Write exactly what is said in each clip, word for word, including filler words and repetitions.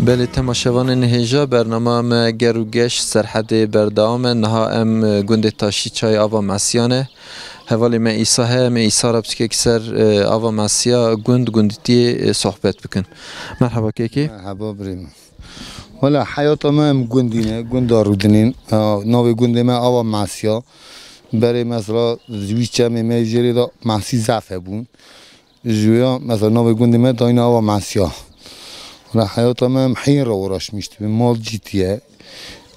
Belê temaşevanên hêja, bernama me Ger û Geş Serhedê berdewam e. Niha em, e, gundê Taşî Çayê Ava Mesiya ne. Hevalê me Îsa heye, em ê Îsa re piçkekî ser, e, Ava Mesiya, gund, gundîtiyê, e, sohbet bikin. Merhaba kekê. Merhaba birê min. Wela heyata me em gundî ne, gunda Rûdinîn. Ha, navê gundê me Ava Mesiya. Berê mesela ji wî çemê me jê rê de mesî zaf hebûn. Ji wê ya, mesela, navê gundê me dayîne Ava Mesiya. Wela heyata me em heyîn re uğraşmış dibin. Mal cîtiye.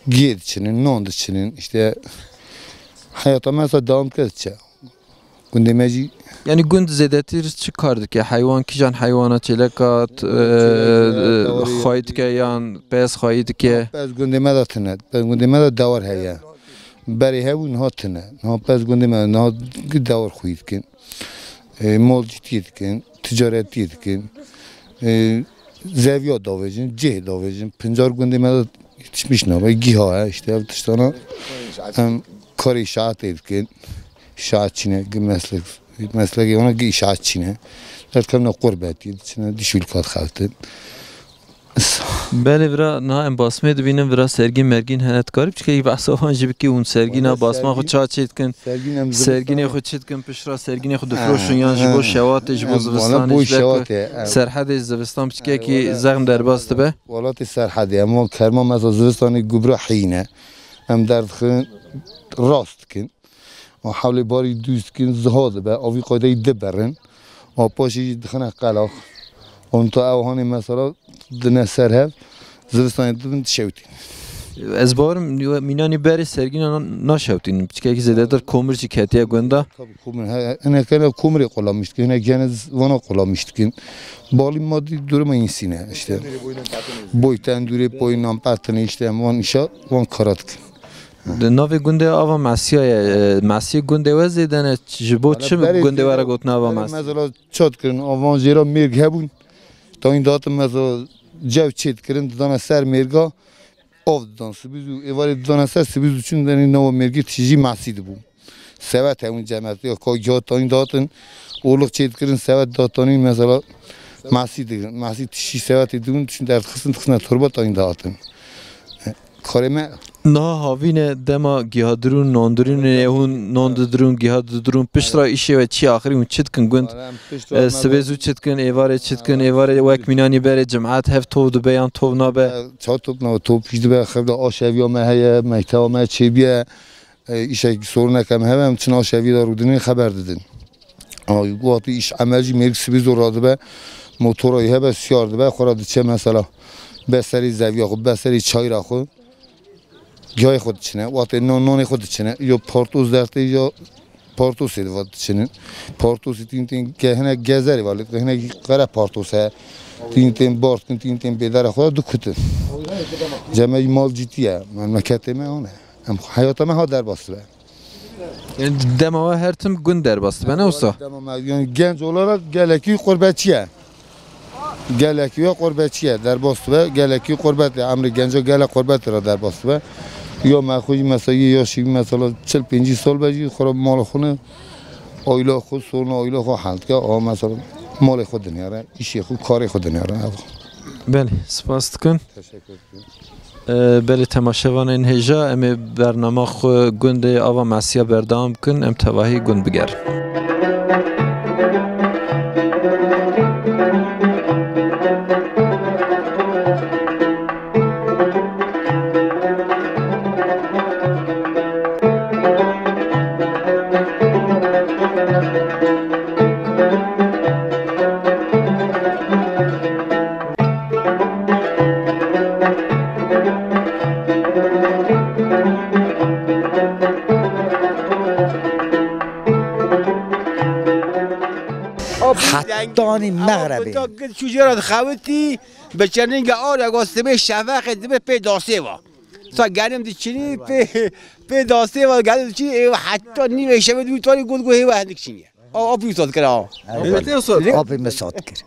Gê diçinin, nan diçinin. İşte heyata me mesela devam dike diçe. Gundê me jî Yani gund zêdetir çi kar dike? Heywan, kîjan heywana çêleka, t-, e, Çêlek, e, dewarê xwayî dike yan pez xwayî dike? Pez gundê me de tune. Pez gundê me de dewar heye. Berê hebû niha tune. Niha pez gundê me, niha dewar xwî dikin. E, mol cîtiyê dikin, ticaretiyê dikin. E, zeviya davêjin, cih davêjin. Pincar gundê me de yetişmiş nabe, giha he, işte ev tiştana em karê şaatê dikin. Şaatçî ne, gi meslek, meslekê wana gi şaatçî ne. Derdkevne qurbetî, diçine dişûlkat xewtin. Belê vira, niha em basmê dibînin, vira sergîn mergîn hene, dikarî piçkekî behsa wan jî bikî, hûn sergîna Wala basma xwe sergîn, ça çê dikin? Sergîn em Sergînê zivistan xwe çi dikin, piştra sergînê xwe difroşin yan ji bo Ha, şewatê, ji bo em, wala zivistanê, bo ji ber ku şewatê, em. Serhedê zivistan piçkekî Wala, zexm derbas dibe. Welatê Serhedê, em wan kerma mesela zivistanê gubra heyîne. Em derdixin rast dikin. Û hewlê barî dûz dikin, ziha dibe, avî qaydeyî diberin. Û paşê jî dixine qelax. Û ta ew hanê mesela dine ser hev, zivistanê dibin dişewtîn. Ez bawerim mînanî berê sergîna na-, naşewtîn. Piçkekî zêdetir komir jî ketiye gunda. Tabii komir, he, hinek hene komirê qulamiş dikin, hinek hene z-, vana qulamiş dikin. Balî madî duruma însîne işte. Boy tendûrê, boy nan petinê işte, em wan îşa, wan kara dikin. Di navê gundê Ava Mesiya ye. E, Mesiyê gundê we zêde ne? Ji bo Wala çi berê gundê we re zêde, gotin Ava berê Mesiya? Mesela çat kirin, avan jêra mêrg hebûn. Tayîn datin mesela cev çê dikirin, didana ser mêrga, av didan. Sibîz û êvarê didana ser, sibîz û çûn denî nava mêrgê tijî mesî dibû. Sewet hebûn cemet, ya ka giha tayîn datin, olix çê dikirin, sewet datanîn mesela mesî dikirin. Mesî tişî sewetê dibûn, çûn derdixistin, dixistin torba tayîn datin. Karê me Niha havîne dema gihadirûn, nandirûnê, hûn nan didirûn, giha didirûn, piştra îşê we çi axirî hûn çi dikin gund? Wala em piştra E, me sibê be- zû çi dikin, êvarê çi dikin, êvarê wek mînanî berê cimat hev tov dibe yan tov nabe? E, ça top nabe, top pîş dibe, xev de aşeviya me heye, mekteba me çêbiye. E, îşek soruneke em hebe, em çin aşevî de rûdinê xeber didin. Ama wextî îş emel jî mêrik sibî zor radibe, motora wî hebe siyar dibe, xwe ra diçe mesela beserî zeviya xwe, beserî çayra xwe, giyayê xwe diçine, wextê non, nonê xwe diçine, yo partoz dertê ya partosê diva diçinin. Partosê tîn tîn ke hinek gezerê va lê hinek qere partos he. Tîn tîn bar dikin, tîn tîn bêdere xwe dikutin. Cemeyî mal cîtî ye, memleketê me hane. Em heyata me ha derbas dibe. Yani dema we her tim gund derbas dibe, ne wisa? Dema me, yani genç olarak gelekî qurbetçi ye. Gelekî we qurbetçi ye, derbas dibe, gelekî qurbet e, emrê genca gele qurbetê re derbas dibe. Ya me xwe jî mesela yê yaşî mesela çil pêncî sal be jî xwe re mala xwe ne, aîla xwe, soruna aîla xwe hel dike. A mesela malê xwe dinêre, îşê xwe, karê xwe dinêre. Ev. Belê, spas dikin. Teşekkür ederim. Ee, belê temaşevanên hêja, em ê bernama xwe gundê Ava Mesiya berdewam bikin, em tevahî gund bigerin. Hetanî mexrebê. Çû jê re dixewitî, bi çenînge arê go sibê şevexê dibe pê dasê ve. Sa genim diçinî pê, pê dasê ve genim diçinî, ê heta nîvê şevê dû tanî got, got hê we hindik çinî. Aw, aw, pî wisa dikir, aw. Elbet. Elbet, ya sor. Apê me sat kir.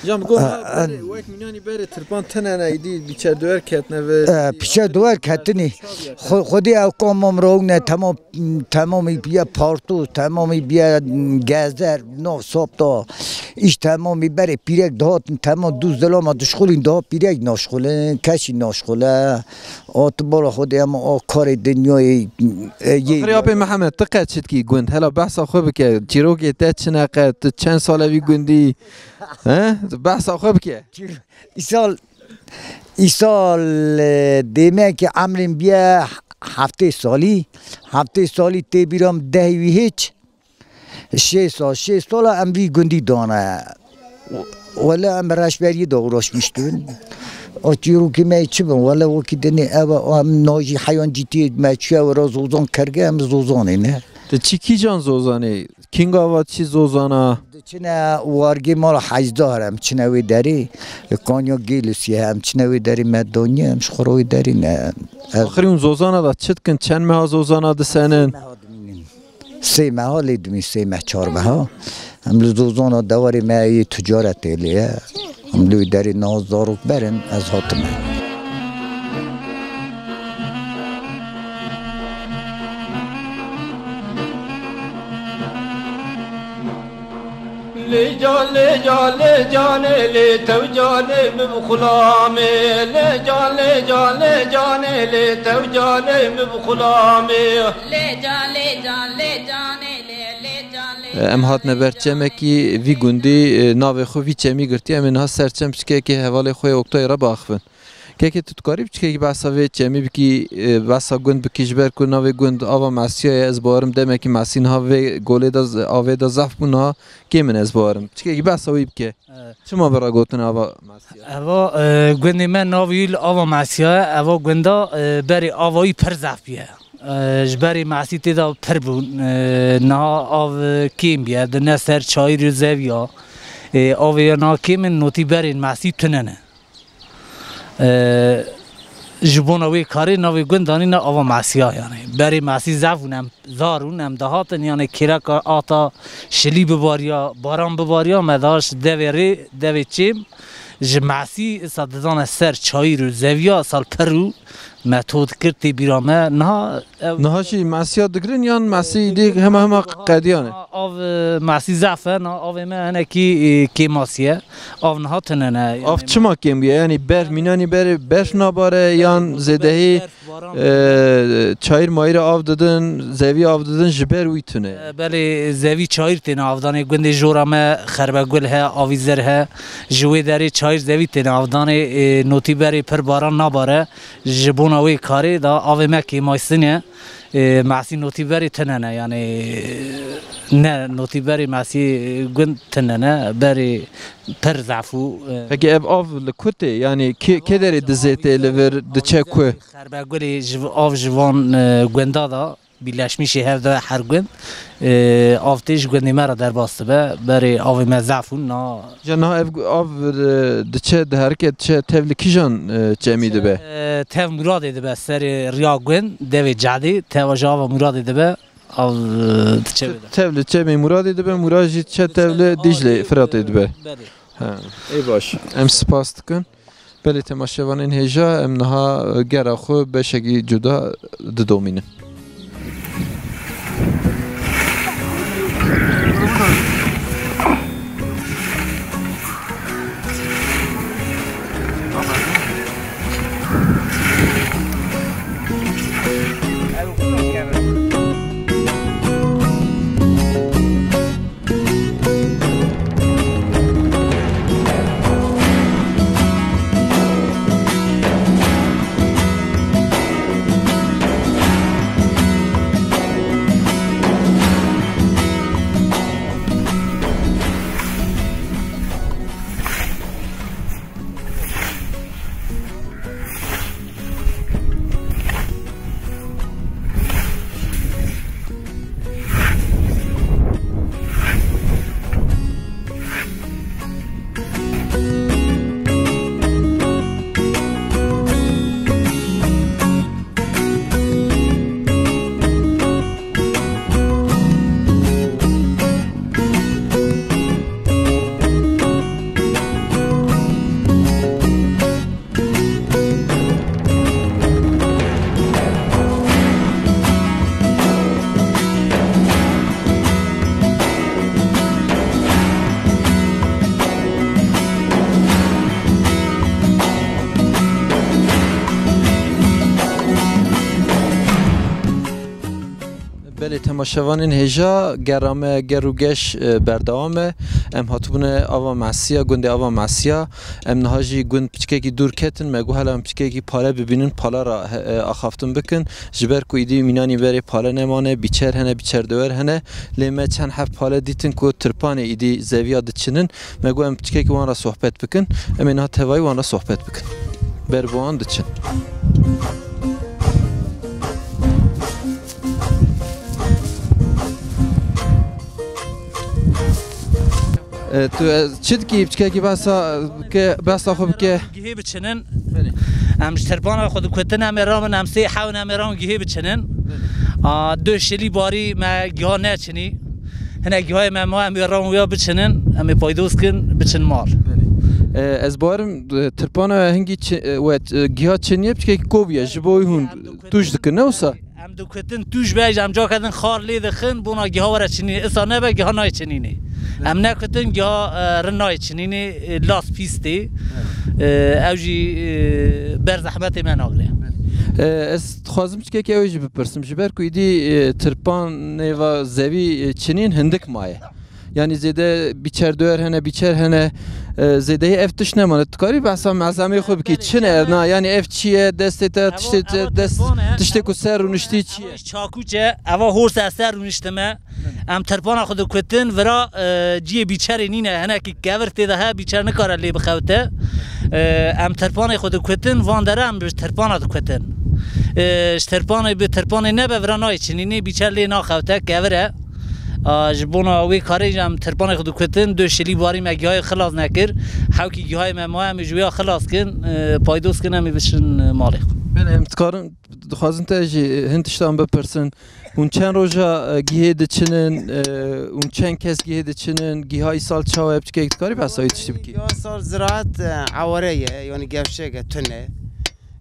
Cam, go, ha, berê, wek mînanî berê tirpan tine ne, îdî piçe duwer ketine ve. E, piçe duwer ketinî. Xwe-, xwedî ew kamam rawne, temam, temamî biye partu, temamî biye gezer, no sop da. Îş temamî berê pîrek dihatin, temam dû zilama dişxulîn, daha pîrek naşxulin, kesî naşxule. Ot bala Xwedê, em a karê dinyayê, e, yê Axirê apê Mihemed, tu qet çi dikî gund? Hela behsa xwe bike. Çîrokê te çi ne qet? Tu çend sal e vî gundî? He? Tu behsa xwe bike. Îsal, îsal, e, dêmekî emrên biye heftê salî. Heftê salî tê bîra min dehê wî hêç. Şêst sal, şêst sala em vî gundî dane. Wele em reşberiyê de uğraşmıştın. O çîrokê me çi bin? Wele wekî dinê ev e, em najî heyan cîtiyê me çûye wera zozan kerge, em zozanê ne. Tu çi kîjan zozanê? Kînga va çi zozana? Diçine wargê mala Hecdar, em çine wê derê. Kanya Gêlisiye, em çine wê derê me doniye, em ji xwe re wê derê ne. Ev Axirî hûn zozana da çi dikin? Çend meha zozana disenin? Sê meha dimînin. Sê meha lê dimîn, sê meh, çar meha. Em li zozana dewarê me yê ticaretê lê ye. Em li wî derê niha zarok berin, ez hatime. Lê can, lê can, lê canê, lê tev canê min xulamê. Lê can, lê can, lê canê, lê tev canê min xulamê. Lê can, lê can, lê canê, lê, lê can, lê Em hatine ber çemekî vî gundî, e, navê xwe vî çemî girtiye. Em ê niha ser çem piçkekê hevalê xwe yê Oktay re biaxivin. Kekê, tu dikarî piçkekî behsa vê çemî bikî, e, behsa gund bikî, ji ber ku navê gund Ava Mesiya ye, ez bawerim demekî Mesî niha vê golê de z-, avê de zehf bû, niha kêm in, ez bawerim. Piçkekî behsa wî bike. Evet. Çima bi re gotin Ava Mesiya? Eva, e, gundê me navê wî li Ava Mesiya ye. Eva gunda, e, berê ava wî pir zehf bûye. E, ji berê Mesî tê de pir bû. E, niha av, e, kêm bûye. Dine ser çayîr û zeviya. E, avê ya niha kêm in, notî berên Mesî tune ne. E, ji bona wê karê navê gund danîne Ava Mesiya yani. Berê Mesî zehf bûn, em zar bûn, em dihatin yani kêleka ata şilî bibariya, baran bibariya, me dihat ji devê rê, devê çêm, ji Mesî isa dizane ser çayîr û zeviya, isa li pir û me to dikir tê bîra me. Niha ev Niha jî Mesiya digirin yan Mesî dî hema hema qediyane? Av, e, Mesî zehf e, niha avê me hinekî, e, kêmasî ye. Av niha tune ne. Av Yani çima kêm bûye? Yani berf mînanî berê berf nabare yan zêdehî, Berf, baran. E, çayîr mayîre av didin, zevî av didin, ji ber wî tune? E, belê, zevî çayîr têne avdanê. Gundê jora me Xerbegul he, Avîzer he. Ji wê derê çayîr zevî têne avdanê, e, notî berê pir baran nabare. Ji bona wê karê da avê me kêmasî ne. E, Mesî notî berê tune ne, yani ne notî berê Mesî gund tune ne, berê pir zehf û, e, Peki ev av li ku tê? Yani kê, kê derê dizê tê li vir, diçe ku? Xerbegulê ji, av ji van, e, gunda da birleşmişê hev de her gund, e, av tê ji gundê me re derbas dibe. Berê avê me zehf û na. Ca niha ev gu-, av, e, diçe, diherike, diçe tev li kîjan, e, çemî dibe? E, tev Muradê dibe, serê riya gund, devê Cadê, teva ji ava Muradê dibe, av, e, diçe vê de. Tev li çemê Muradê dibe, Murad jî diçe tev li Dîclê, Firatê dibe. Belê. Ha, ê baş. Em spas dikin. Belê temaşevanên hêja, em niha gera xwe beşekî cuda didomînin. Maşevanên hêja, gera me ger û geş, e, berdewam e. Em hatibûne Ava Mesiya, gundê Ava Mesiya. Em niha jî gund piçkekî dûr ketin. Me got hela em piçkekî pale bibînin, pala ra he-, e, axaftin bikin. Ji ber ku îdî mînanî berê pale nemane, bîçer hene, bîçer dewer hene. Lê me çend heb pale dîtin ku tirpanê îdî zeviya diçinin. Me got em piçkekî wan re sohbet bikin. Em ê niha tevayî wan re sohbet bikin. Ber bi wan diçin. E, tu, e, çi dikî, piçkekî behsa, ke, behsa xwe bike? Gihê biçinin. Belê. Em ji tirpana xwe dikutin, em ê ramin, em sê hewin, em ê ramin gihê biçinin. Belê. A, du şilî barî me giha neçinî. Hinek gihayê me ma, em ê ramin wîya biçinin, em ê paydos kin, biçin mal. Belê. E, ez bawerim, e, tirpana hingî çi-, e, we, e, giha çiniye, piçkekî koviye, ji bo wî hûn tûj dikin, ne wisa? Em dikutin tûj be, em caka din xar lê dixin, bona giha were çinînê. Isa nebe, giha nayê çinînê. Em nekutin, giha, e, rin nayê çinînê, e, las pîs tê. E, ew jî, e, ber zehmetê me nagire. E, ez dixwazim çikekî ew jî bipirsim. Ji ber ku îdî, e, tirpanê va zevî, e, çinîn hindik maye. Yanî zêde bîçer duer hene, bîçer hene, e, zêdeyî ev tişt nemane. Tu karî behsa mezemê xwe bikî. Belê, çi ne? Çi ne? Na, yanî ev çi ye? Destê te, ev tiştê te, ev dest, tirpan e, tiştê ku ser rûniştî çi ye? Çakûç e, eva hors e ser rûniştime. Em tirpana xwe dikutin, vira, e, ciyê bîçerê nîne. Hinekî kevir tê de he, bîçer nikare lê bixewte. E, em tirpanê xwe dikutin, van dere em bi tirpana dikutin. E, ji tirpanê bi tirpanê nebe, vira nayê çinînê, bîçer lê naxewte, kevir e. A, ji bona wê karê jî em tirpanê xwe dikutin, du şilî barî me gihayê xilas nekir. Hewkî gihayê me maye, em ê ji wê ya xilas kin, e, paydos kin, em ê biçin, e, malê xwe. Belê, em dikarin, dixwazin te jî hin tiştan bipirsin. Hûn çend roja, e, gihê diçinin, e, hûn çend kes gihê diçinin, giha îsal çawa ye, piçkek dikarî behsa wî tiştî bikî? Ya sal ziraat, e, aware ye, yanî gevşek e, tune.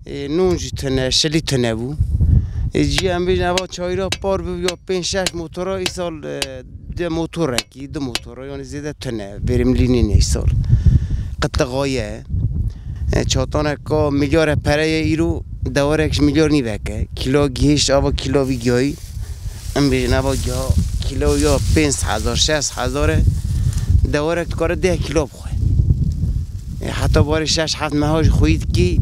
E, nûn jî tune, şilî tune bû. E, cî em bêjin eva çayîra par bû ya pênc şeş motora, îsal, e, di motorekî, du motora, yanî zêde tune, verimlî nîne îsal. Qitiqaye. E, çataneka milyare pere ye îro, dewarek ji milyar nîvek e. Kîla gihêşt ava kîla vî gihayî. Em bêjin eva giha kîlo ya pênc hezar, şeş hezar e. Dewarek dikare deh kîlo bixwe. E, heta barê şeş heft meha jî xweyî dikî,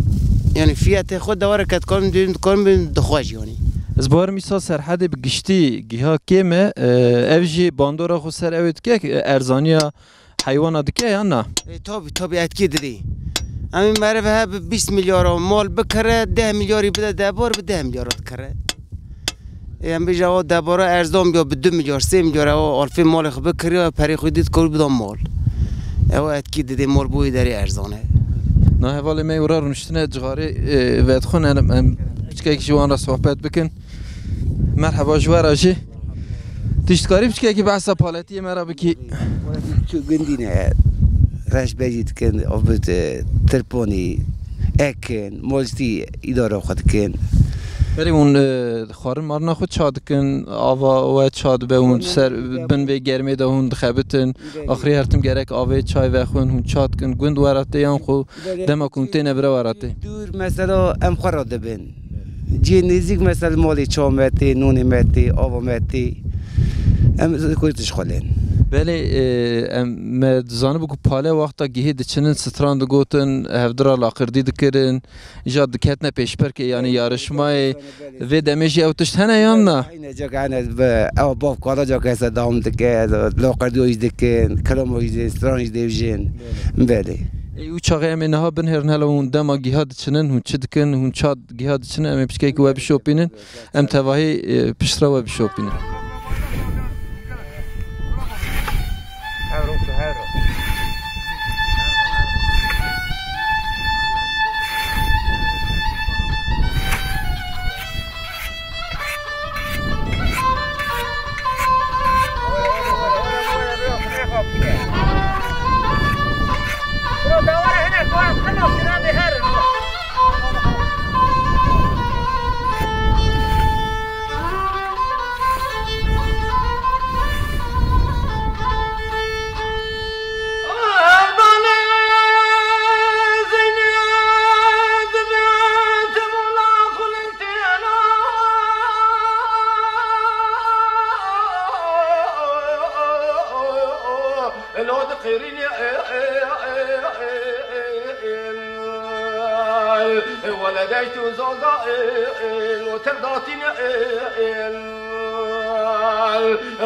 yanî fiyatê xwe dewareke dikarin dibînin, dikarin bibînin dixwe jî yanî. Ez bawerim îsal Serhedê bi giştî giha kêm e, e, ev jî bandora xwe ser ew ê dike, e, erzaniya heywana dike yan na? E, tabi, tabi etkî didî. Em ê meriv he bi bîst milyara mal bikire, deh milyarî bide debar, bi deh milyara dikire. Ê, em bêje, o debara erzan biya bi du milyar, sê milyar, ew alfê malê xwe bikiriya, perê xwe dît, kor bida mal. Ew etkî didê mal bûyî derê erzan e. Na hevalê me ora rûniştine cixarê, e, vedixwin em, em piçkekî ji wan re sohbet bikin. Merheba ji we re jî. Tiştkarî piçkekî behsa paletiyê me re bikî. Çi gundî ne. Reşbejî dikin, avit, e, tirponî, ekin, molstî îdara xwe dikin. Berê hûn, e, xwarin marina xwe ça dikin, ava we ça dibe, hûn ser bin vê germê de hûn dixebitin, axirê her tim gerek avê çay vexwin, hûn ça dikin, gund we re tê yan xwe dema ku hûn têne bire we re tê? Dûr, mesela, em xwe re dibin. Cihê nêzîk, mesela, malê ça me tê, nûnê me tê, ava me tê. Em xwe tişxulên. Belê, e, em, me dizanibû ku pale wexta gihê diçinin stran digotin, hevdira laqirdî dikirin. Îja diketine pêşberkê, yanî yarişmayê. Vê demê jî ew tişt hene yan na? Eyne cak hene, bi ew bav kala cak hese dewam dike, loqerdîyo jî dikin, kilamo jî dê, stran jî dêvjin. Belê. Ê, û çaxê em ê niha binhêrin, hela hûn dema giha diçinin, hûn çi dikin, hûn ça giha diçinin, em ê piçkekî we bişopînin. Em tevahî, e, piştre we bişopînin. Wele deşt û zozan û tir datîne.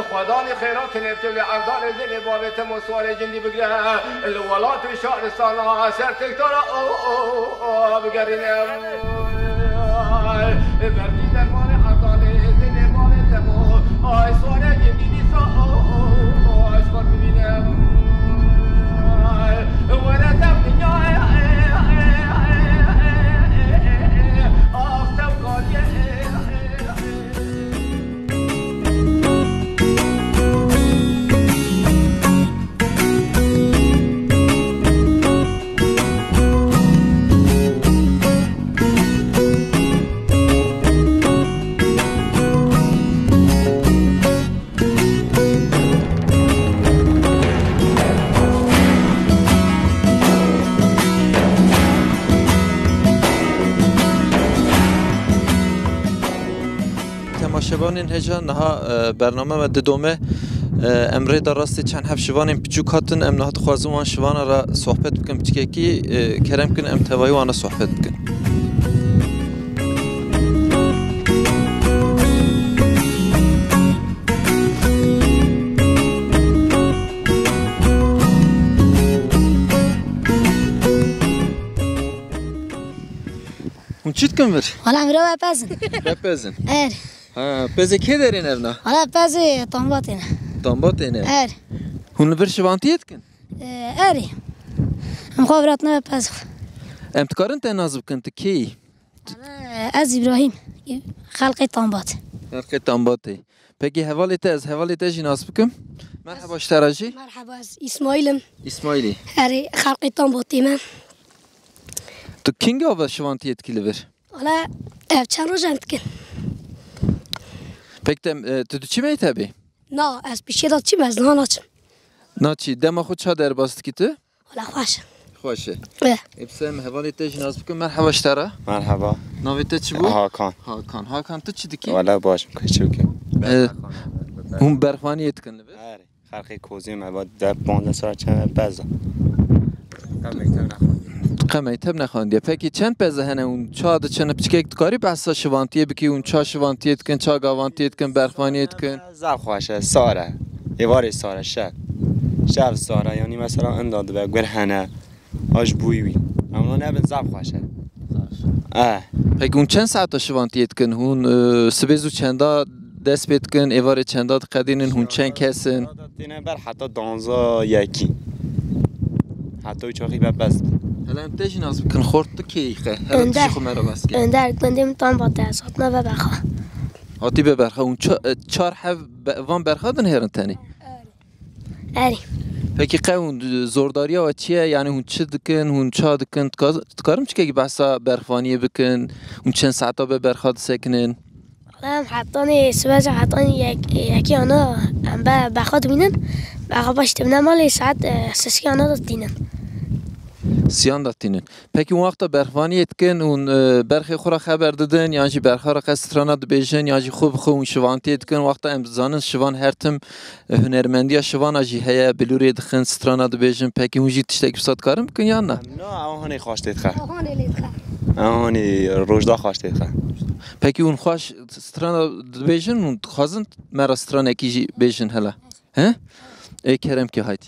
Xwedanê xêra tenê tevlê erdalê zênê bavê te moswarê cindî bigre. Li welat û şaristana ser tektara bigerîne. Berkî dermanê erdalê zênê bavê te moswarê cindî dîsa ji xwe bibîne. Were tev dinyayê Temaşevanên hêja niha, e, bername me didome. E, em rê da rastê çend heb şivanên piçûk hatin. Em niha dixwazin wan şivana re sohbet bikin piçkekî. E, kerem kin em tevayî wana sohbet bikin. Hûn çi dikin vir? Wala em re pez in. Re pez in? Er. Ha, pezê kê derê ne evna? Wala pezê Tambatê ne. Tambatê ne? Er. Hûn li vir şivantiyê dikin? E, erê. Em xwe viratine pez xwe. Em dikarin te nas bikin, tu kê yî? Wala, ez Îbrahîm, xelkê Tambat. Xelkê Tambatê. Pekî hevalê te, ez hevalê te jî nas bikim. Merheba ji te re jî. Merheba, ez Îsmaîl im. Îsmaîlî. Erê, xelkê Tambatê me. Tu kîngê ava şivantiyê dikî li vir? Wala, ev çend roj em dikin. Pek te, e, tu diçî mektebê? Na, ez piştê de diçîm, ez niha naçim. Naçî, dema xwe ça derbas dikî tu? Wala xweş. Xweş e. Eh. Ê, bi se em hevalê te jî nas bikim. Merheba ji te re. Merheba. Navê te çi bû? Hakan. Hakan. Hakan, tu çi dikî? Wala baş im, çi bikim? E, hûn berxwaniyê dikin li vir? Erê. Xelkê kozê me va de panzdeh sal çend pez da. Qe mekteb nexwend. Qe mekteb nexwendiye. Pekî çend peze hene hûn ça diçin? Piçkek dikarî behsa şivantiyê bikî, hûn ça şivantiyê dikin, ça gavantiyê dikin, berxwaniyê dikin? Zaf xweş e, sar e. Êvarê sar e, şev. Şev sar e, yanî mesela inda dibe, gur hene. Aj bûyî wî. Em ne nebin zaf xweş e. Eh. Pekî hûn çend saeta şivantiyê dikin? Hûn, e, sibê zû çenda dest pê dikin, êvarê çenda diqedînin, hûn çend kes in? Têne ber heta danza yekî. Heta wî çaxî be bes. Hele em te jî nas bikin, xort tu kê yî xe? Hele tu jî xwe me re nas kê. Önder, gundê min Tambatê, ez hatime ve berxa. Hatî be berxa, hûn ça-, e, çar heb be-, van berxa dinêrin tenê? Erê. Pekî qe hûn, e, zordariya we çi ye? Yanî hûn çi dikin, hûn ça dikin? Dika-, dikarin çikekî behsa berxwaniyê bikin? Hûn çend saeta be berxa disekinin? Em hetanî, sibe ji hetanî yek-, yekî ana em be berxa dimînin. Berxa baş dimine malê saet, e, sêskî ana da tînin. Siyan da tînin. Pekî hûn wexta berxwaniyê dikin, hûn, e, berxê xwe re xeber didin, yan jî berxa re qe strana dibêjin, yan jî xwe bi xwe hûn şivantiyê dikin? Wexta em dizanin şivan her tim, e, hunermendiya şivana jî heye, bilûrê dixin, strana dibêjin. Pekî hûn jî tiştekî wisa dikarin bikin yan na? Na, ew hanê xweş tê dixe. Ew hanê lê dixe. Ew hanê rojda xweş tê dixe. Pekî hûn xweş strana dibêjin, hûn dixwazin me re stranekî jî bêjin hela? He? Ê kerem ke haydi.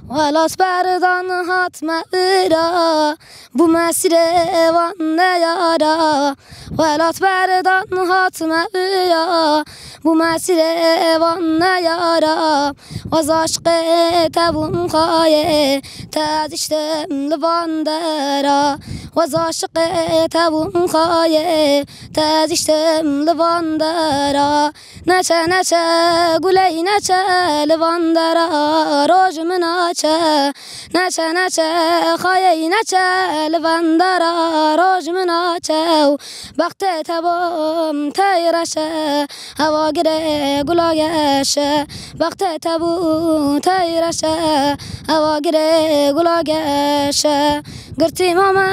Welat berdan hatme vira, bûme sirê van neyara. Welat berdan hatme vira, bûme sirê van neyara. Wez aşiqê te bûm xayê, te diştim li van dera. Wez aşiqê te bûm xayê, te diştim li van dera. Neçe, neçe, guley neçe, li van dera roj min açe. Neçe, neçe, xayey neçe, li van dera roj min açe. Bextê te bûm tey reşe, hewa girê gula geşe. Bextê te bû tey reşe, hewa girê gula geşe. Girtî mame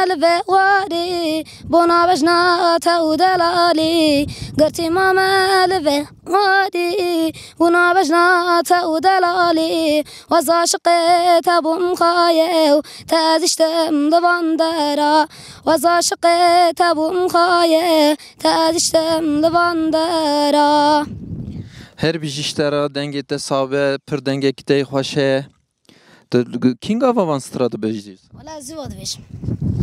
li vê warî, bona bejna te û delalî. Girtî mame li vê warî, bona bejna te û delalî. Wez aşiqê te bûm xayê û te ez diştim di van dera. Wez aşiqê te bûm xayê, te ez diştim di van dera. Her bijî ji te re, dengê te sax be, pir dengekî te yê xweş heye. Tu kî gava van stira dibêjî? Wala ziwa dibêjim.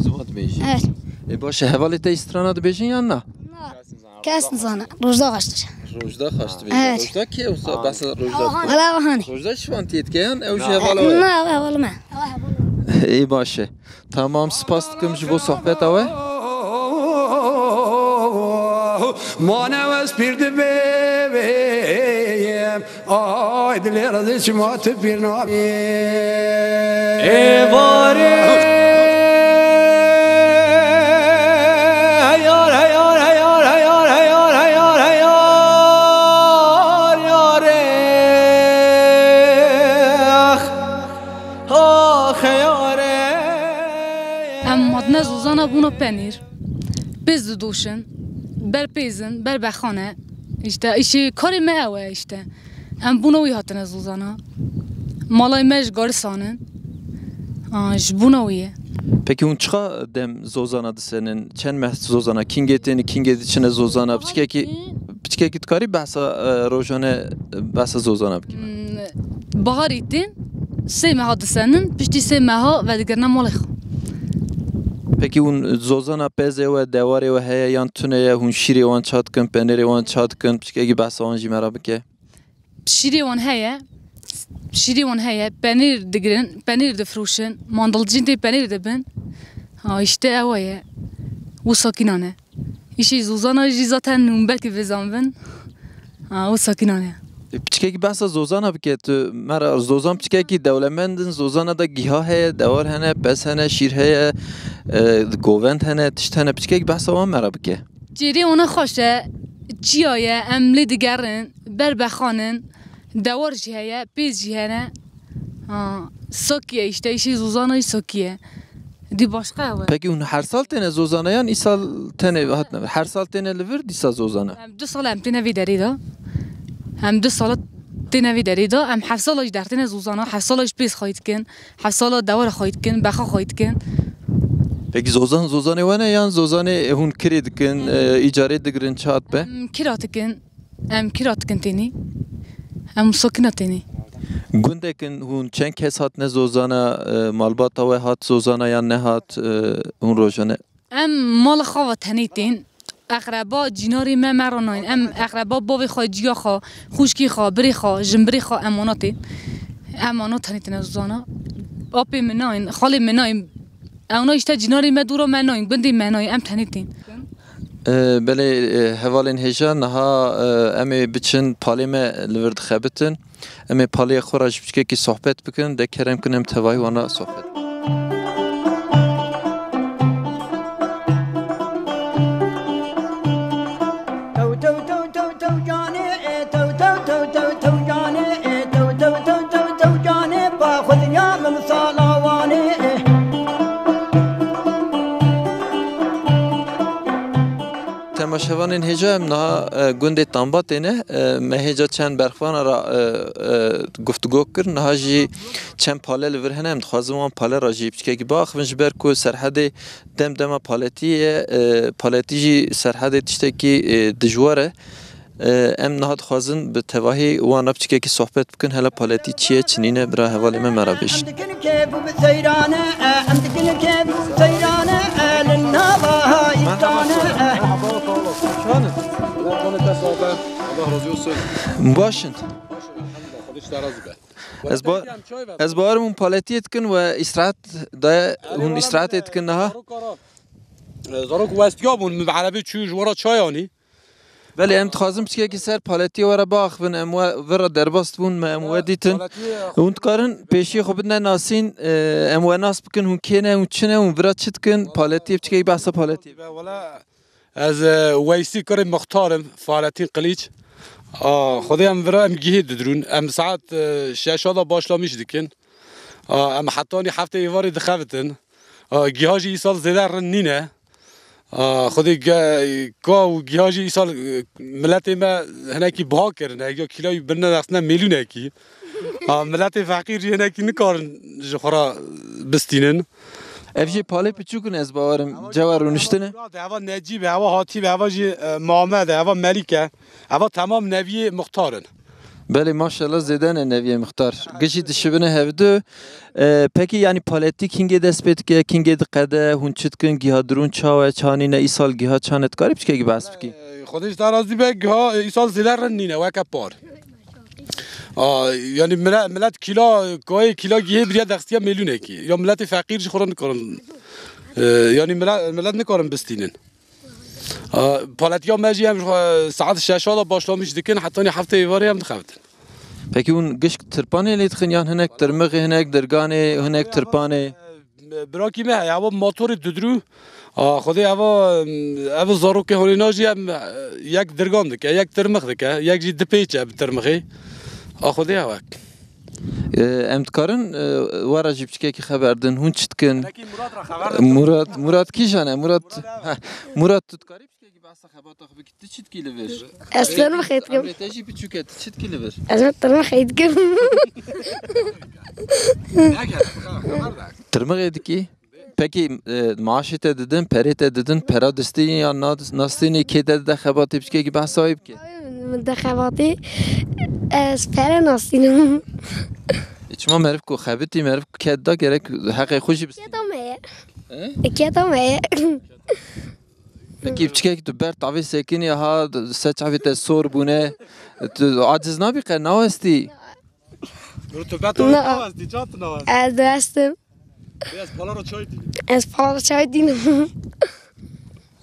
Ziwa dibêjî? Evet. Ê baş e, hevalê te î strana dibêjin yan na? Na. Kes nizane. Rojda xweş dibêje. Rojda xweş dibêje. Evet. Rojda kê wisa behsa Rojda dike? Wala Ahanê. Rojda şivan tê dike yan ew ji hevala we? Na, ew hevala me. Ê baş e. Tamam, spas dikim ji bo sohbeta we. Mane wez pîr dibê. Ay dilê razî çima tu pîr nabî. Êvarê heyar, heyar, heyar, heyar, heyar, heyar, heyar, heyar, yarê. Ax, ax, heyarê. Em hatine zozana bûna penîr. Pêz didoşin, ber pêz in, ber bexan e. Îşte, îşê karê me ew e îşte. Em bûna wî hatine zozana. Malay me ji Garisan in. Aa, ji bûna wî ye. Pekî hûn çiqa dem zozana disenin? Çend meh zozana? Kîngê têni, kîngê diçine zozana? Piçkekî, piçkekî dikarî behsa, e, rojane, behsa zozana bikî? Hmm, baharî tên, sê meha disenin, piştî sê meha vedigirine malê xwe. Pekî hûn zozana pezê we, dewarê we heye yan tune ye, hûn şîrê wan ça dikin, penêrê wan ça dikin, piçkekî behsa wan jî me re bike? Şîrê wan heye, şîrê wan heye, penîr digirin, penîr difroşin, mandalcîn tê penîr dibin. Ha, îşte ew ye. Wisa kî nane. Îşê zozana jî zaten hûn belkî vê zanibin. Ha, wisa kî nane. E, piçkekî behsa zozana bike. Tu me re zozan piçkekî dewlemend in, zozana de giha heye, dewar hene, pez hene, şîr heye, e, govend hene, tişt hene. Piçkekî behsa wan me re bike. Çêrê wana xweş e, çiya ye, em lê digerin, ber bexan in, dewar jî heye, pêz jî hene. Ha, sakî ye îşte, îşê zozana jî sakî ye. Dî başqa ew e. Pekî hûn her sal têne zozana yan îsal tenê hatine? Her sal têne li vir dîsa zozana? Em du sal em têne vî derê de. Em du sal têne vî derê de. Em heft sala jî dertêne zozana, heft sala jî pêz xwayî dikin, heft sala dewara xwayî dikin, bexa xwayî dikin. Pekî zozan, zozanê we ne yan zozanê hûn kirê dikin, e, îcarê digirin, çi hat be? Em kira dikin. Em kira dikin tênî. Em sakîna tênî. Gundek in hûn çend kes hatine zozana, e, malbata we hat zozana yan nehat, e, hûn rojane? Em mala xwe ve tenê tên. Eqreba cînarê me me re nayên. Em eqreba bavê xwe, ciya xwe, xwişkê xwe, birê xwe, jimbirê xwe em wana tên. Em wana tenê têne zozana. Apê min nayên, xalê min nayên. Ewna îşte cînarê me dûra me nayên, gundê me nayên. Em tenê tên. E, belê, e, hevalên hêja, niha, e, em ê biçin palê me li vir dixebitin. Em ê palê xwe re ji piçkekî sohbet bikin, de kerem kin em tevahî wan re sohbet bikin. Tew, tew, tew, tew, tew, canê, e, tew, tew, tew, tew, tew, canê, e, tew, tew, tew, tew, tew, canê, pa xwe dinya min sala wanê, e. Temaşevanên hêja, em niha, e, gundê Tambatê ne. E, me hêja çend berxvana re, e, e, guftûgo kir. Niha jî çend pale li vir hene. Em dixwazin wan pale re jî piçkekî biaxivin, ji ber ku Serhedê dem dema paletî ye. E, paletî jî Serhedê tiştekî, e, dijwar e. E, em niha dixwazin bi tevahî wan re piçkekî sohbet bikin, hela paletî çi ye, çi nîne, bira hevalê me, me re bêjin. Em dikin kêf û bi seyrane, e, em dikin kêf û seyrane, e, li nava hayîtane, e. Merhaba, sağ olun. Şahanem. Allah razı olsun. Baş in. Baş olun, elhamdülillah. Xwedê ji te razî be. Ez ba-, ez bawerim hûn paletiyê dikin we îstirahat daye, hûn îstirahatê dikin niha? Zarok westiya bûn, min bi erebê çû ji we re çay anî. Belê, em dixwazin piçkekî ser paletiyê we re biaxivin, em we vir re derbas dibûn, me em we dîtin. Paletiyê Hûn dikarin pêşiyê xwe bidine nasîn, e, em we nas bikin, hûn kê ne, hûn çi ne, hûn vira çi dikin, paletiyê piçkekî behsa paletiyê. Wela ez, e, Weysî kurê Muxtar im, Fahrettin Kılıç. A, Xwedê em vira em gihê didirûn. Em saet, e, şeşa da başlamiş dikin. A, em hetanî heftê êvarê dixebitin. A, giha jî îsal zêde rind nîne. A, xwedê ge-, ka û giha jî îsal, e, miletê me hinekî biha kirine, ya kîlayî birine nexstine mêlûnekî. A, miletê feqîr jî hinekî nikarin ji xwe re bistînin. Ev jî palê piçûk in, ez bawerim cewa rûniştine. Murad, eva Necîb e, eva Hatîb e, eva jî, e, Mamed e, eva Melîk e. Eva temam neviyê muxtar in. Belê, maşallah, zêde ne neviyê muxtar. Gişî dişibine hevdu. E, pekî, yanî paletî kingê dest pê dike, kingê diqede, hûn çi dikin, giha dirûn çawe, çanîne, îsal giha çane, dikarî piçkekî behs bikî? E, Xwedê ji te razî be, giha, e, îsal zêde rind nîne, weke par. A, yanî mile-, milet kîla, koyê kîla gihê biriya dexstiya mêlûnekî. Ya miletê feqîr jî xwe re nikarin. E, yanî mile-, milet nikarin bistînin. A, paletiya me jî em ji xwe saet şeşa de başlamiş dikin, hetanî heftê êvarê em dixebitin. Pekî hûn gişk tirpanê lê dixin yan hinek tirmixê, hinek dirganê, hinek tirpanê? Birakî me heye, ewa motorê didirû. A, Xwedê ewa, ev zarokê honê na jî em, e, yek dirgan dike, yek tirmix dike, yek jî dipêçe bi tirmixê. A, Xwedê ew e. E, em dikarin, e, we re jî piçkekî xeber din. Hûn çi dikin? Belkî Murat re xeber din. Murat, Murat kîjan e? Murat, Murat ew e. Heh, Murat, tu dikarî piçkekî behsa xebata xwe bikî? Tu çi dikî li vir? Ez tirmixê dikim. Emrê te jî biçûk e, tu çi dikî li vir? Ez tirmixê dikim. Tirmixê dikî? Pekî, e, maaşê te didin, perê te didin, pera distînî ya nas-, nastînî, kê te dide xebatê, piçkekî behsa wê bike? Min de xebatê, ez pere nastînim. E, çima meriv ku xebitî, meriv ku ked da, gerek heqê xwe jî bistînî. Keda me ye. He? Keda me ye. Pekî piçkekî tu ber tavê sekinî, ha se çavê te sor bûne, tu aciz nabî qe, nawestî? Dur, tu beto. Na. Nawaz di, can tu nawaz. Ez de estim. Biraz pala ro çay dînim. Ez pala ro çay dînim.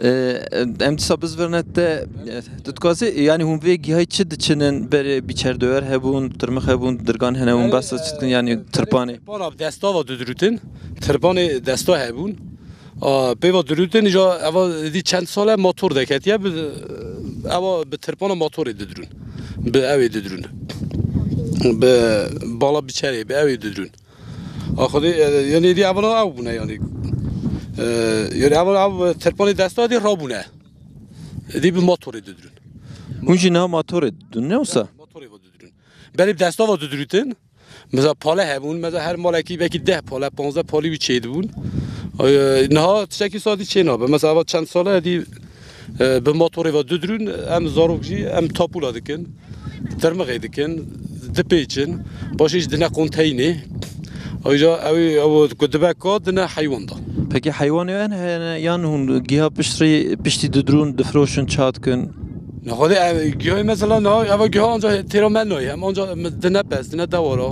Ee, em dîsa bizvirne te, e, tu dikazî, yani hûn vê gihayî çi diçinin, berê biçerdoyer hebûn, tirmix hebûn, dirgan hene hûn behsa çi dikin, yani tirpanê? Tirpana desta va dudrûtin, tirpanê desta hebûn. A, pê va dudrûtin, îja eva dî çend sal e motor deketiye, bi, eva bi tirpana motorê didrûn. Bi ew ê didrûn. Bi bala biçerê, bi ew ê didrûn. A Xwedê, e, yanî dî evana ew bûne yanî. E, yanî evana ew tirpanê desta dî rabûne. Dî bi motorê didrûn. Hûn jî niha motorê didrûn, ne wisa? Motorê va didrûn. Berê bi desta va didrûtin. Mesela pale hebûn, mesela her malekî belkî deh pale, panzdeh palî wî çêdibûn. E, niha tiştekî sadî çê nabe. Mesela eva çend sale dî, e, bi motorê ve dudrûn, em zarok jî em tapûla dikin, tirmixê dikin, dipêçin, paşê jî dine konteynê. Ayrıca ew, ew ku dibe ka dine heywan da. Peki heywanê en hene yan hûn giha piştrî, piştî didrûn, difroşin, çat kin? Nexwedê ev gihayê mesela niha, eva giha anca têra me nayê. Em anca dine pez, dine dewara.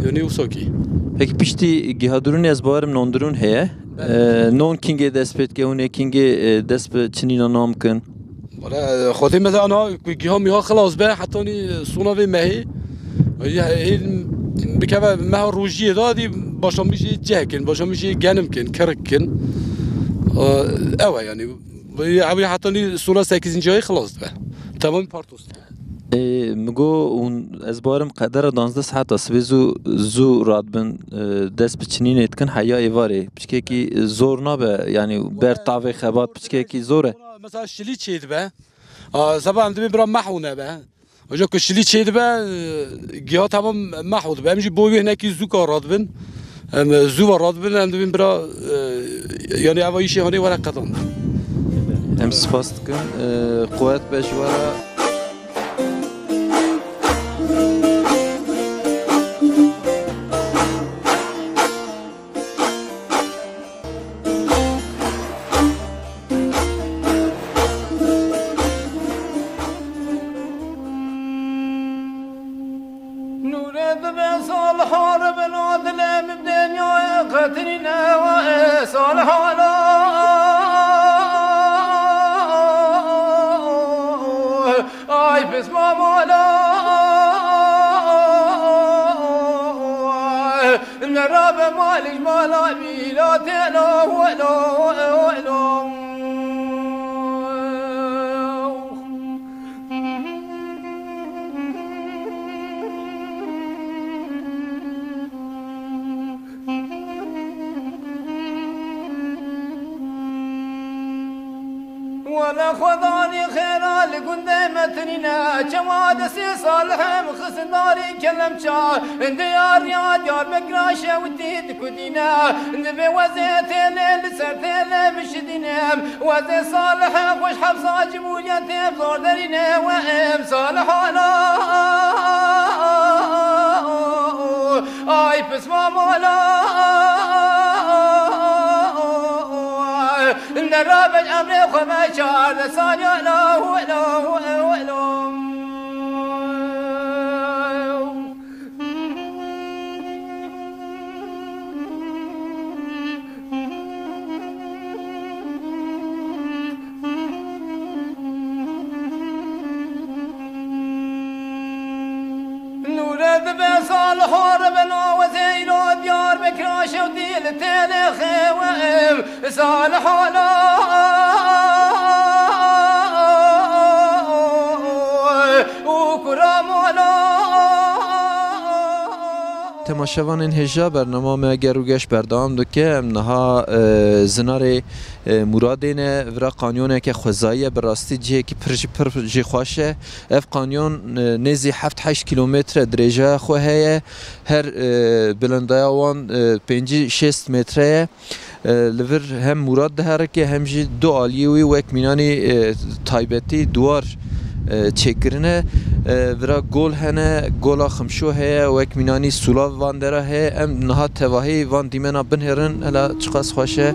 Yanî wisa kî. Peki piştî giha dirûnê ez bawerim nondirûn heye. Belê. Ee, non kingê dest pê dike, hûn ê kingê, e, dest bi çinîna nan bikin? Wala, e, Xwedê mesela niha ku giha miha xilas be, hetanî sona vê mehê. Ya, hê bikeve meha rojiyê de dî başlamişê ceh kin, başlamişê genim kin, kirik kin. E, ew e yanî. Ew ê hetanî sona sekîzincî ayê xilas dibe. Temamî partos dibe. Ê, min got, hûn, ez bawerim qedera duwazdeh saeta sibê zû, zû radibin, e, dest bi çinînê dikin heya êvarê. Piçkekî zor nabe, yanî ber tavê xebat piçkekî zor e. Mesela şilî çêdibe. A, seba em dibê bira mehû nebe. Oca ku şilî çêdibe, e, giha temam mehû dibe. Em jî bo wê hinekî zûka radibin. Em, e, zû ve radibin, em dibin bira, e, yanî eva îşê hanê were qedand. Em spas dikin, e, quwet be ji we re. Nûrê dibe sal har bin adile min denyaya qetirîne wa e sal hala. Ay pisma mala. Nerabe maliş mala mîratê lo welo welo. Li Xwedanî xêra li gundê me tinîne, çawa destê Salih em xistindarî kelemça, diyariya Diyarbekira şewitî dikutîne, divê wezê têlê li ser têlê bişidîne, wezê Salih xweş hefsa cimûriyetê zor derîne, we em Salih ala, ay pisma mala. Nerabe emrê xwe me çardeh saniya la hu la hu la. Nûre dibe Saliho re be nawezê îro Diyarbekira şewtî li têlê xêwe ev Saliho la û kura mala. Temaşevanên hêja, bernama me Ger û Geş berdewam dike. Em niha, e, zinarê, e, Muradê ne. Vira kanyoneke xwezayî ye, bi rastî cihekî pir jî, pir jî xweş e. Ev kanyon, e, nêzî heft heşt kîlometre dirêjeya xwe heye. Her, e, bilindaya wan, e, pêncî şêst metre ye. E, li vir hem Murad diherike hem jî du aliyê wî wek mînanî, e, taybetî duwar, e, çêkirine. E, vira gol hene, gola Ximşo heye, wek mînanî sûlav van dera heye. Em niha tevahî van dîmena binêrin, hela çiqas xweş e.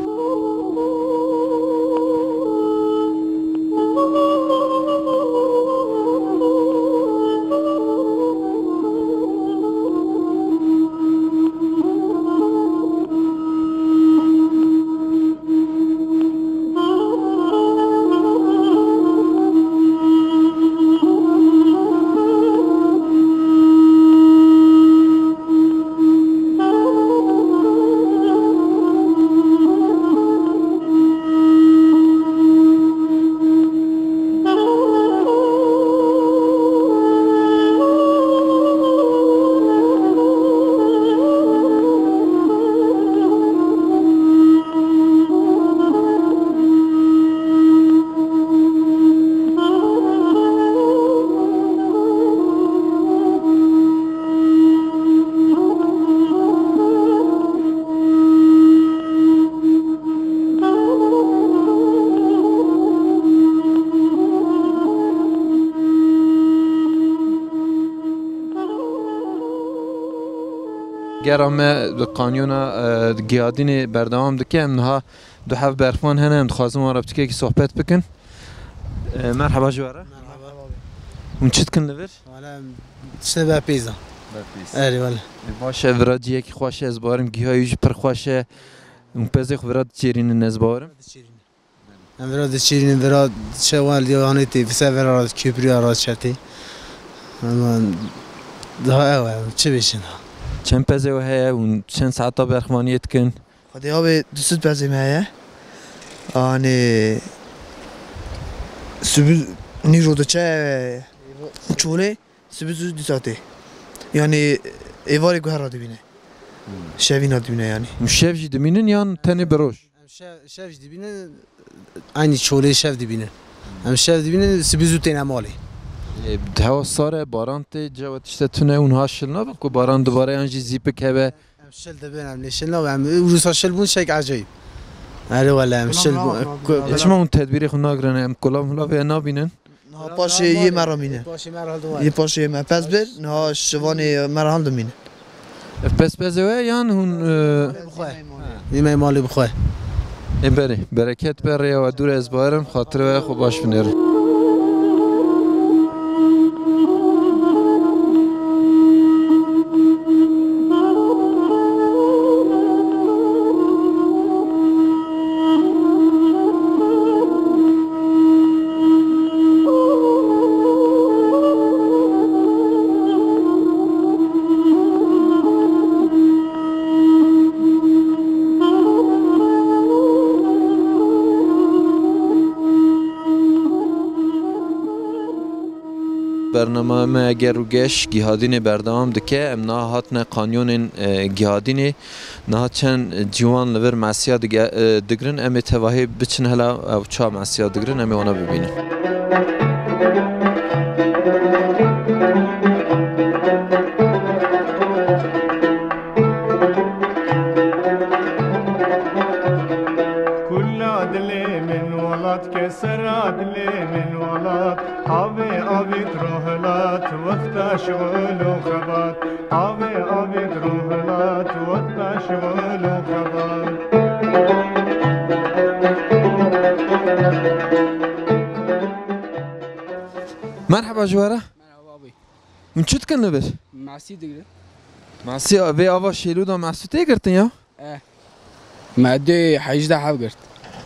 Gera me di kanyona, e, Giyadînê berdewam dike. Em niha du heb berxman hene, em dixwazin wan re piçekekî sohbet bikin. E, merheba ji we re. Merhaba. Hûn çi dikin li vir? Wala, tiştê berpêz e. Berpêz. Erê, wala. E, baş e, vira cihekî xweş e, ez bawerim giha wî jî pir xweş e. Hûn pezê xwe vira diçêrînin, ez bawerim. Diçêrînin. Em vira diçêrînin, vira çewa li yanê tê, vise vira ra köprüya ra çetê. Ama daha ew e, çi bêjin ha? Çend pezê we heye? Hûn çend saeta berxmaniyê dikin? Xwedê avê du sed pezê me heye. Anê sibî nîro diçe çolê, sibî zû dîsa tê. Yanî êvarê guher radibîne. Hmm. Şevî nadibîne yanî. Hûn şev jî dimînin yan tenê bi roj? Em şev, şev jî dibînin, eynî çolê şev dibînin. Em şev dibînin, sibî zû têne malê. E, hewa sar e, baran tê, cewa tişte tune û niha şil nabe ku baran dibare yan jî zîpik hebe. Em şil dibin, em lê şil nabe. Em wisa şil bûn şek ecayîb. Erê wele, em şil bûn. E, çima hûn tedbîrê xwe nagirin, em kula mula vê nabînin? Niha paşê yê me re mîne. Yê paşê yê me pez bir, niha şivanê me re hildimîne. Ev pez pezê we yan hûn, e, Yê me malê bi xwe. Ê berê, bereket be, rêya we dûr e, ez bawerim, xatirê we xwe baş binêrin. Bernama me Ger û Geş Gihadînê berdewam dike. Em niha hatine kanyonên, e, Gihadînê. Niha çend ciwan li vir mesiya dige-, e, digrin. Em ê tevahê biçin hela ew ça mesiya digrin, em ê wana bibînin. Kula dilê min welat, kesera dilê min welat, avê avît rohilat, wexta şixul û xebat, avê avît rohilat, wexta şixul û xebat. Merheba ji we re. Merhaba abi. Hûn çi dikin li vir? Mesî digre. Mesî vê ava şêlû da Mesû tê girtin ya? E. Me dê hejdeh hev girt.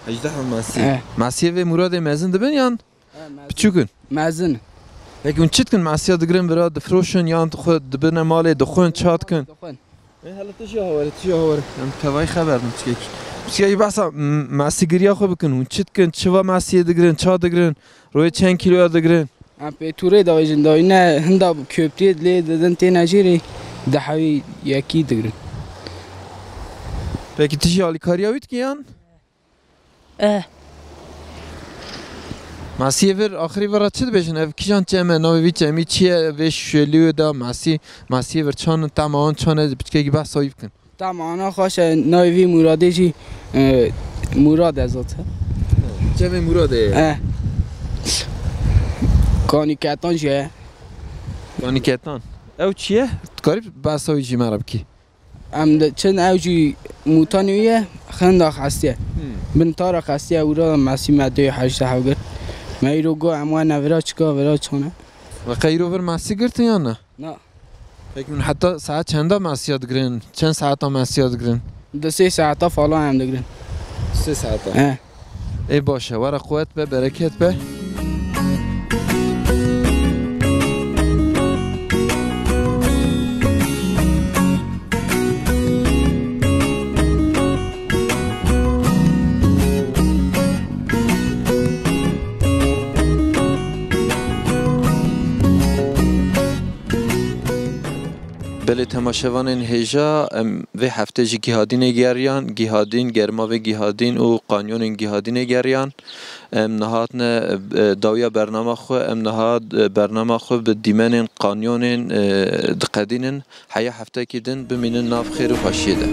Hejdeh hev Mesî. E. Mesî vê Muradê mezin dibin yan E, mezin. Piçûk in? Mezin. Peki hûn çi dikin? Mesiya digirin vira, difroşin yan xwe dibine malê, dixwin, ça dikin? Dixwin. E, hele tu jî hawere, tu jî hawere. Em tevayî xeber din piçkek. Piçkek behsa m-, mesigiriya xwe bikin. Hûn çi dikin? Çiva mesiyê digirin? Ça digirin? Royê çend kîloya digirin? Em pê tûrê davêjin, dawî ne hinda köptiyê lê didin têne jêrê, dehewî yekî digirin. Peki tu jî alîkariya wî dikî yan? Eh. Masiyê vir, axirî vir re çi dibêjin? Ev kîjan çem e? Navê vî çemî çi ye? Vê şêliyê de masî, masiyê vir çan in? Tema wan çan e? Piçkekî behsa wî bikin. Tema wana xweş e. Navê vî Muradê jî, e, Murad e zaten. Çemê Muradê ye. Eh. Kanîketan jî ye. Kanîketan. Ew çi ye? Dikarî behsa wî jî me re bikî? Em diçin ew jî mûta nû ye, xinda xestiye. Hmm. Bin tara xestiye, ûra mesî me dê heşt hev girt. Me îro got em wene vira çika, vira çone. Ve qey îro vir mesî girtin yan ne? Na. Peki hûn heta saet çenda mesiya digirin? Çend saeta mesiya digirin? Di sê saeta falan em digirin. Sê saeta? He. Ê baş e, were quwet be, bereket be. Belê temaşevanên hêja, em vê heftê jî Gihadînê geriyan. Gihadîn, germa vê Gihadîn û kanyonên Gihadînê geriyan. Em niha hatine, e, dawiya bernama xwe. Em niha, e, bernama xwe bi dîmenên kanyonên, e, diqedînin. Heya heftekî din bimînin nav xêr û xweşiyê de.